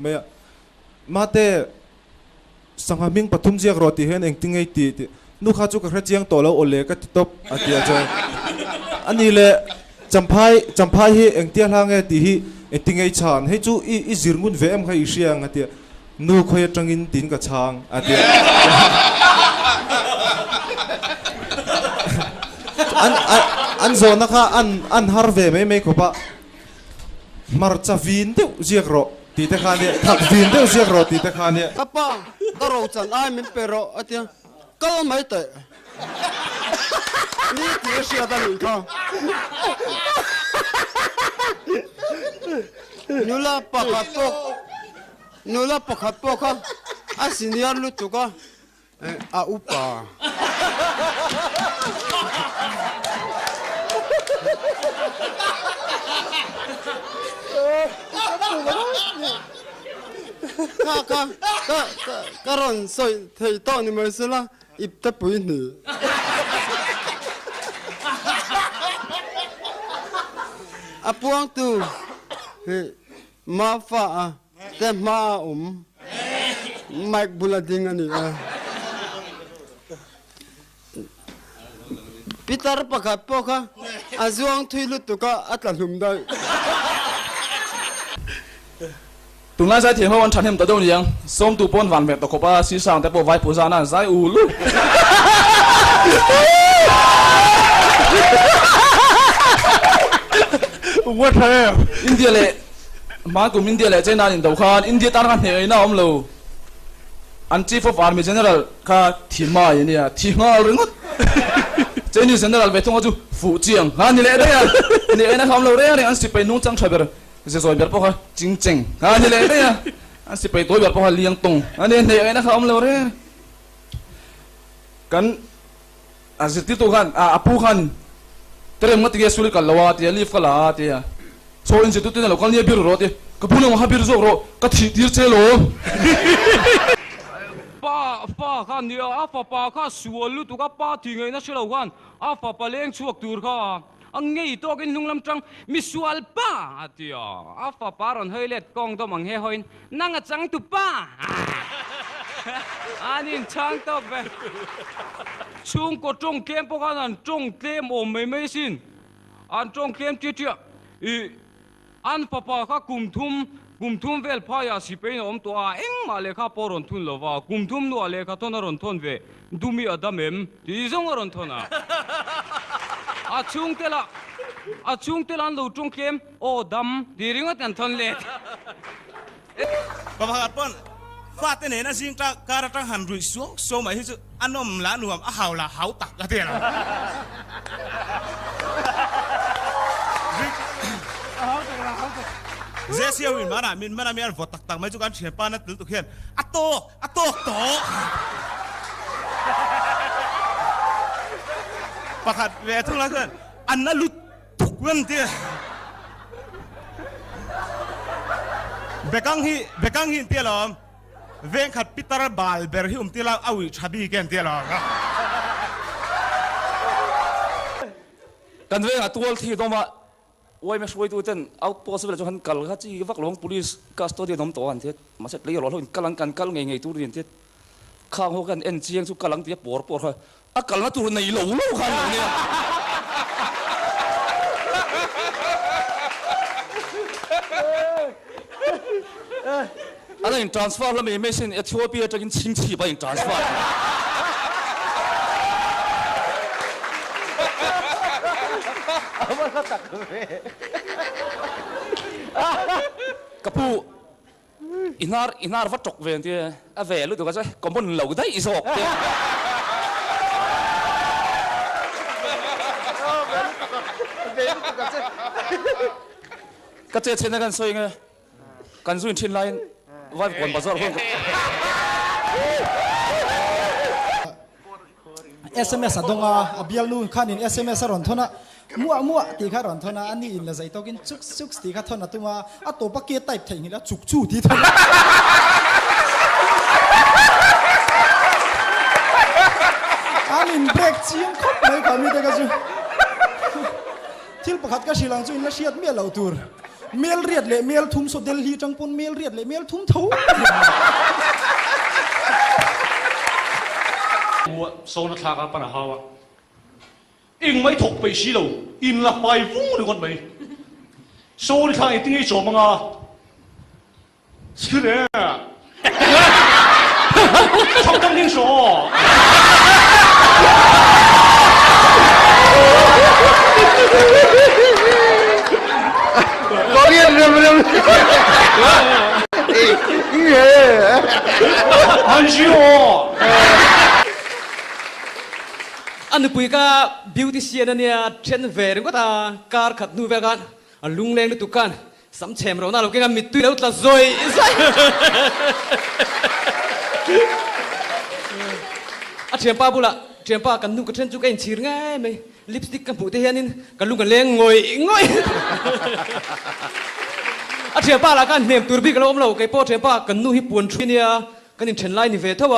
mai a. Mate, sangha hming pathum ziak rawh tih hian engtin nge i tih tih nu kha chu ka hre chiang tawh lo aw le ka ti tawp a ti a chuan a ni le Champhai Champhai hi engtia hla nge tih hi engtin nge i chhan hei chu i i zir ngun ve em kha i hria ang a ti a nu khawi atangin tiin ka chhang a ti a an an zawhna kha an an har ve mai mai khawp a. Hmarcha vin deuh ziak rawh tih te kha nia, thak vin deuh ziak rawh tih te kha nia. Ka pa, ka rochan ai min pe rawh a tia, kal mai teh. Ni tih a hriat a nih kha. Nula pakhat pawh, nula pakhat pawh kha a senior lutuk a. A upa. Kha kha ka ka rawn sawi thei tawh ni mai sela ip te pui hnih. A puangtu hi Mafa a te hma a awm. Mic bula ding a ni a. Pitar pakhat pawh kha a zuang thui lutuk a, a tla hlum daih. Tunlai zaithiam ho an thahnem ta deuh niang, sawmtu pawn van hmeh ta khawp a, sisang te pawh vai phu zan a an zai ul ul. India leh hma kum India leh China an indo khan India tan khan hneh aina a awm lo. An Chief of Army General kha thi mai a nia, thi nghal ringawt. Chinese General ve thunga chu fuh chiang a ni leh daih a, hneh aina kha awm lo reng reng an sipai nungchang tha ber. Ze zawi ber pawh kha ching cheng a ni leh daih a, an sipai tawi ber pawh kha liang tawng a ni a, hneh ngaihna kha a awm lo reng. Kan a zirtirtu khan a pu khan terem nga tinge school i kal lo a tia leave ka la a tia chaw in zirtirtu in a lo kal nia bir rawh a ti ka pu lamah kha bir zawk rawh ka thih tir che lo. Pa fa kha nia a fapa kha sual lutuk a pa thih ngaihna hre lo khan a fapa leng chhuak tur kha A ngei tawkin hnung lam tang, Mi sual pa! a ti a. A fapa rawn hawi let kawng dawm ang he hawiin, Nang a chang tu pa! An inchhang tawk ve. Chhungkaw tawng tlem pawh khan an tawng tlem awm mai mai asin. An tawng tlem tia tia. Ih, an fapa kha kum thum, kum thum vel phaiah sipeiin a awm tawh a, engmah lehkha pawh a rawn thun lo va, kum thum hnuah lehkha thawn a rawn thawn ve. Dumi a dam em? Tih zawng a rawn thawn a. A chhungte lah, a chhungte lah an lo tawng tlem, Aw dam, tih ringawt an thawn let. Pa pakhat pawn fate nena zing kar atang han ruih suau suau mai hi chu a nawm lah nuam, a hau lah hau tak a ti a lo. Jesse ho in manah min man a mi an vaw tak tak mai chu kan thianpa na tel tuk hian a tawk A tawk tawh. Pakhat ve thung lai chuan an la lut tuk reng tia. Bekang hi bekang hi intia lo awm. Vengkhat pitar bal ber hi um tia la a uih tha bik e intia lo awm. Kan vengah tual thi dawm a Yma hruaitu ten outpost velah chuan han kal kha chi vak lo ang police custodian awm tawh a an ti a, mahse tlei rawh hlauh in kal ang kan kal ngei ngei tur ni an ti a, khang ho khan en chiang chu kal ang tih a pawr pawr kha a kalna tur nei lo lo khan lo nia. An in transfer hlawm ei mai sin Ethiopia atangin chhingchhip a in transfer. Ka pu i hnar i hnar va tawk ve an tia a ve lutuk a che common lo daih zawk te. Ka che chhen a kan sawi nge. Kan zu in thin laiin Vaivakawn bazar huan ka. Sms a dawng a, a bialnu khanin sms a rawn thawn a, muah muah tih kha a rawn thawn a, a ni in la zai tawkin chuks chuks tih kha thawn a tum a, a tawp a ke type theihnghilh a chuk chu tih thawn a. An in break chiang khawp mai kha mite kha chu. Thil pakhat ka hrilh ang chu in la hriat miah loh tur. Mel riat leh mel thum saw Delhi tang pawn mel riat leh mel thum tho. Sawna thlak a pan a hau a, eng mai thawk peih si lo, in la fai vung ringawt mai. Sawni thlak engtin nge i chawm anga? Sir e! Chhawk dang ding saw! Korean rem rem. Hanjio! A nupui ka beautician ania then ve ringawt a, kar khat hnu vel khan a lungleng lutuk khan Sam chhem ro na lo keng a mittui lo tla zawi zawi. A thianpa bulah, Thianpa, kan nu ka then chu ka inchhir ngai mai, lipstick ka hmuh te hianin ka lung a leng ngawih ngawih. A thianpa lah khan hnem tur bik a lo awm lo, keipawh thianpa, kan nu hi puan ṭhui ania, kan inthen lai ni ve tho a,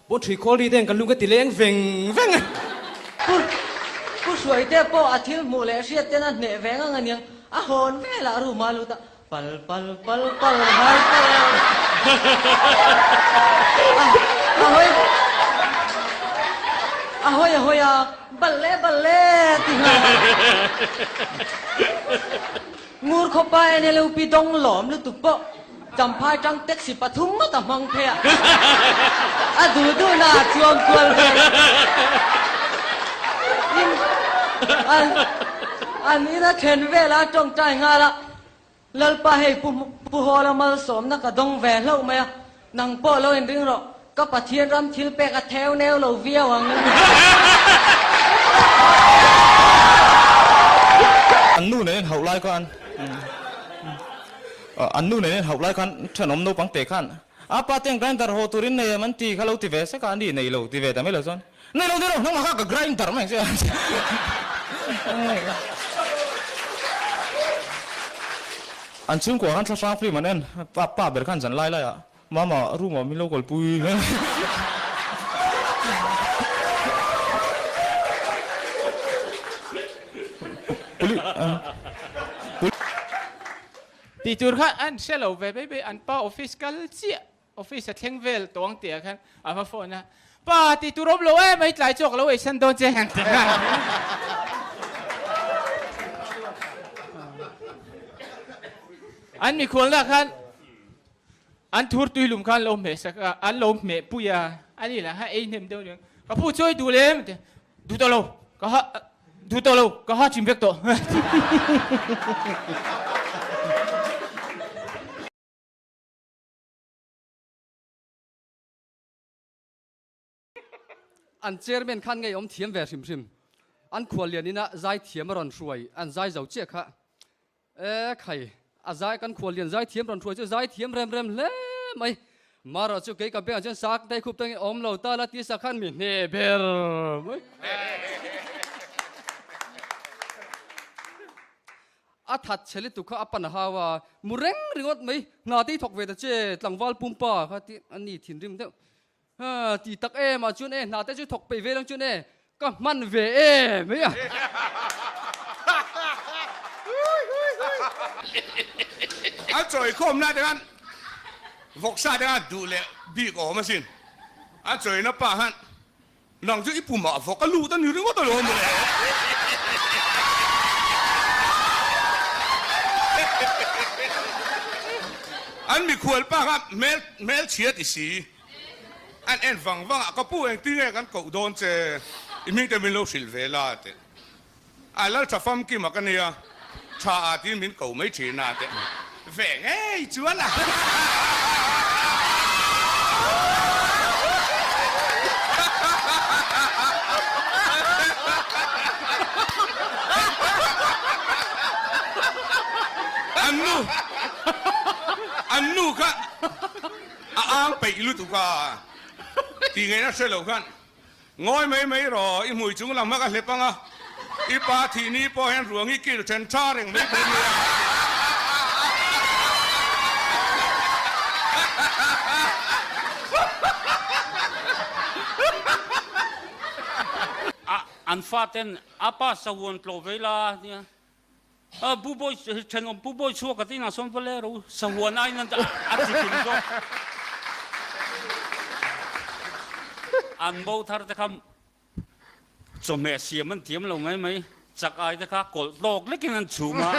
puan ṭhui khawl ri te hian ka lung ka ti leng veng veng. Pu Pu Hruaite pawh a thil hmuh leh hriat ten a hneh ve ngang aniang. A hawn velah room a lut a, pal pal pal pal vai pal a hawi a hawi a hawi a, balle balle ti nghal a. Ngur khawpa NLUP dawng lawm lutuk pawh Champhai tang taxi pathum ngawt a hmang phei a, a duh duhna a chuang kual vel a. In an an in a thlen vel a tawngtai nghal a, Lalpa hei Pu Pu Hawla malsawmna ka dawng ve hlauh mai a, nang pawh lo inring rawh, ka Pathian ram thil pek a theu neu lo viau ang. An nu nen hauh lai khan An nu nen hauh lai khan thenawm naupang te khan a pa ten grinder haw turin nei em an ti kha lo ti ve sek a, ani nei lo ti ve ta mai lo chuan nei lo nei lo nangmah kha ka grinder mai ang che An chhungkua khan thlahrang film an en pa pa ber khan zan lai lai ah mama room ah min lo kalpui Tih tur kha an hre lo ve mai mai, an pa office kal chiah, office a thleng vel tawng tih ah khan a va phone a, Pa tih tur awm lo em ai tlai chawk lo ei san dawn che han ti nghal. An mikhualna khan an thur tuilum khan lo hmeh sak a, an lo hmeh pui a, ani lah kha ei hnem deuh aniang, ka pu chawi duh lem a ti, duh tawh lo, ka ha Duh tawh lo, ka ha chim vek tawh. An chairman khan ngei awm thiam ve hrim hrim. An khuallian ina zai thiam a rawn hruai, an zai zo chiah kha. E khai, a zai kan khuallian zai thiam rawn hruai chu zai thiam rem rem hle mai. Marawh chu kei ka bengah chuan sak dai khup tangin awm lo ta la ti sak khan mi hne ber mai. A that chhe lutuk kha a pan a hau a, mu reng ringawt mai, hna te i thawk ve ta che, tlangval pumpa kha ti a ni thinrim deuh. Ha, ti tak em ah chuan e, hna te chu thawk peih ve lang chuan e, ka hman ve em mai a. A chawikhawmna te khan vawksa te khan duh leh bik awm asin. A chawina pa khan nang chu i pumah vawk a lut a ni ringawt alawm mawle. An mikhual pa kha hmel hmelchhia ti si. An en vang vang a, ka pu engtin nge kan koh dawn che, i hming te min lo hrilh ve la teh. A lal tha famkim a ka nia, tha ah tiin min ko mai thin a teh. Ve ngei chuan a. An nu, an nu kha. A ang peih lutuk a, tih ngaihna hre lo khan ngawi mai mai rawh, i hmui chung lam a ka hlep ang a, i pa thih ni pawh hian ruang i kil then tha reng mai thei nia. A, an faten a pa sahuan tlawh ve ila nia. Pu Bawi thenawm Pu Bawi chhuak a te inah sawn va le ro sahuan aiin an a chi kim zawk. An bo thar te kha chawhmeh siam an thiam lo mai mai, chak ai te kha kawlh tawk lekin an chhum a.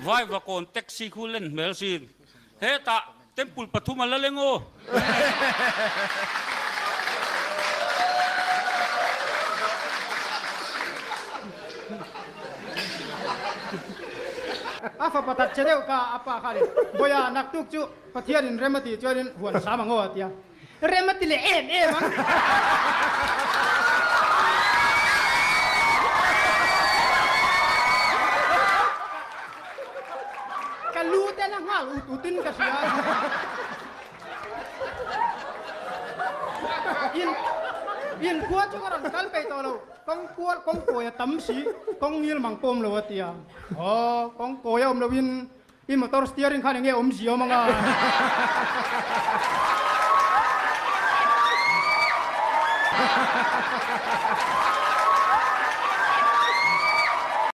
Vaivakawn taxi khu len hmel sin. Hetah temple pathum a la leng aw. A fapa that che deuh kha a pa kha ni, Bawiha naktuk chu Pathianin rem a tih chuanin huan hram ang aw a ti a. Rem a ti leh em em ang. Ka lu ten a nghal ut ut in ka hria. In in khua chu ka rawn kal peih tawh lo. Kawng kual kawng kawi a tam si, kawng ngil mang pawm lo a ti a. Aw, kawng kawi a awm lo in I motor steering khan enge awmzia awm anga?